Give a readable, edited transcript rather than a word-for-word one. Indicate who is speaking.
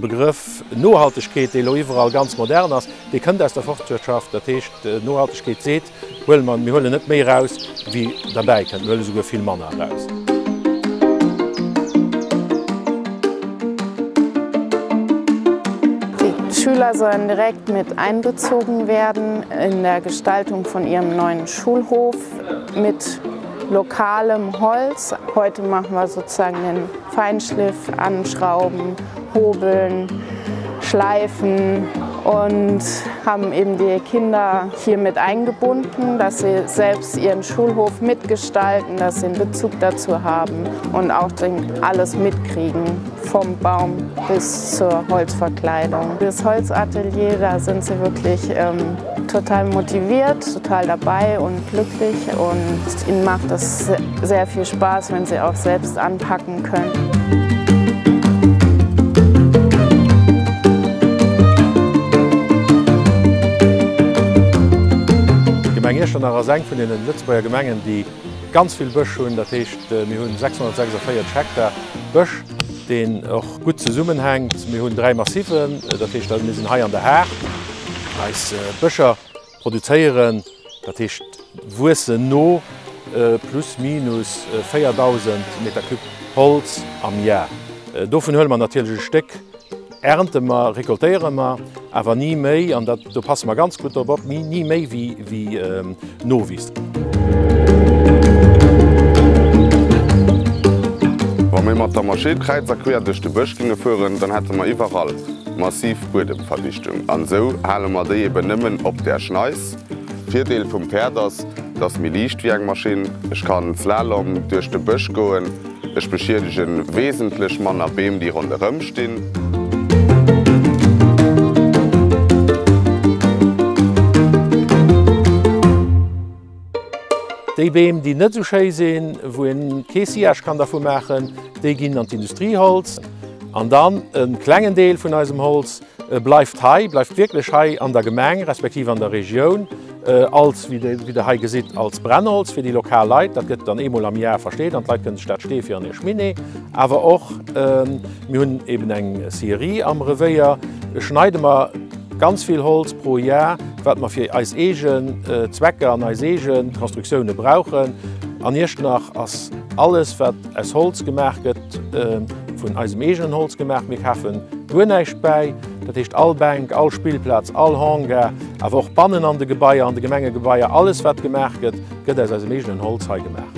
Speaker 1: Begrëff Nohaltegkeet, dee elo iwwerall ganz modern ass, dee kënnt aus der Forstwirtschaft. Dat heescht, Nohaltegkeet seet, huele mer, mir huelen net méi eraus, wéi derbäi kënnt, mir huele souguer vill manner eraus.
Speaker 2: Die Schüler sollen direkt mit einbezogen werden in der Gestaltung von ihrem neuen Schulhof mit lokalem Holz. Heute machen wir sozusagen den Feinschliff, anschrauben, hobeln, schleifen und haben eben die Kinder hier mit eingebunden, dass sie selbst ihren Schulhof mitgestalten, dass sie einen Bezug dazu haben und auch alles mitkriegen, vom Baum bis zur Holzverkleidung. Das Holzatelier, da sind sie wirklich ähm, total motiviert, total dabei und glücklich und ihnen macht es sehr viel Spaß, wenn sie auch selbst anpacken können.
Speaker 1: D'Gemeng Iechternach ass eng vun deene Lëtzebuerger Gemengen, déi ganz vill Bësch hunn. Dat heescht, mir hunn 646 Hektar Bësch, deen och gutt zesummenhänkt. Mir hunn 3 Massiven, dat heescht, mir sinn hei an der Haard. Eis Bëscher produzéieren, dat heescht wuessen no plus minus 4.000 Meter cube Holz am Jar. Dovun huele mer natierlech e Stéck, ernte mer, recoltéiere mer, awer ni méi, an dat, do passe mer ganz gutt drop op, ni méi wéi nowiisst.
Speaker 3: Wa mir mat der Maschinn kräiz a queer duerch de Bësch ginge fueren, dann hätte mer iwwerall massiv Buedemverdichtung. An esou hale mer déi eben nëmmen op där Schneis. Virdeel vum Päerd ass, et ass méi liicht wéi eng Maschinn. Ech kann Slalom duerch de Bësch goen. Ech beschiedegen wesentlech manner Beem déi ronderëm stinn.
Speaker 1: Déi Beem, déi net esou schéi sinn, wou een kee Sillage kann dervu maachen, déi ginn an d'Industrieholz. An dann e klengen Deel vun eisem Holz bleift hei, bleift wierklech hei an der Gemeng respektiv an der Regioun als, wéi Der hei gesitt, als Brennholz fir déi lokal Leit. Dat gëtt dann eemol am Jar versteet an d'Leit kënnen sech dat stee fir an hir Cheminée. Awer och, mir hunn eben eng Scierie am Revéier, schneide mer ganz vill Holz pro Jar, wat mer fir eis eegen Zwecker an eis eege Konstruktioune brauchen. An Iechternach ass alles, wat aus Holz gemaach gëtt, vun eisem eegenen Holz gemaach. Mir kafen guer näischt bäi. Dat heescht all Bänk, all Spillplaz, all Hangar, awer och bannen an de Gebaier, an de Gemengegebaier, alles wat gemaach gëtt, gëtt aus eisem eegenen Holz hei gemaach.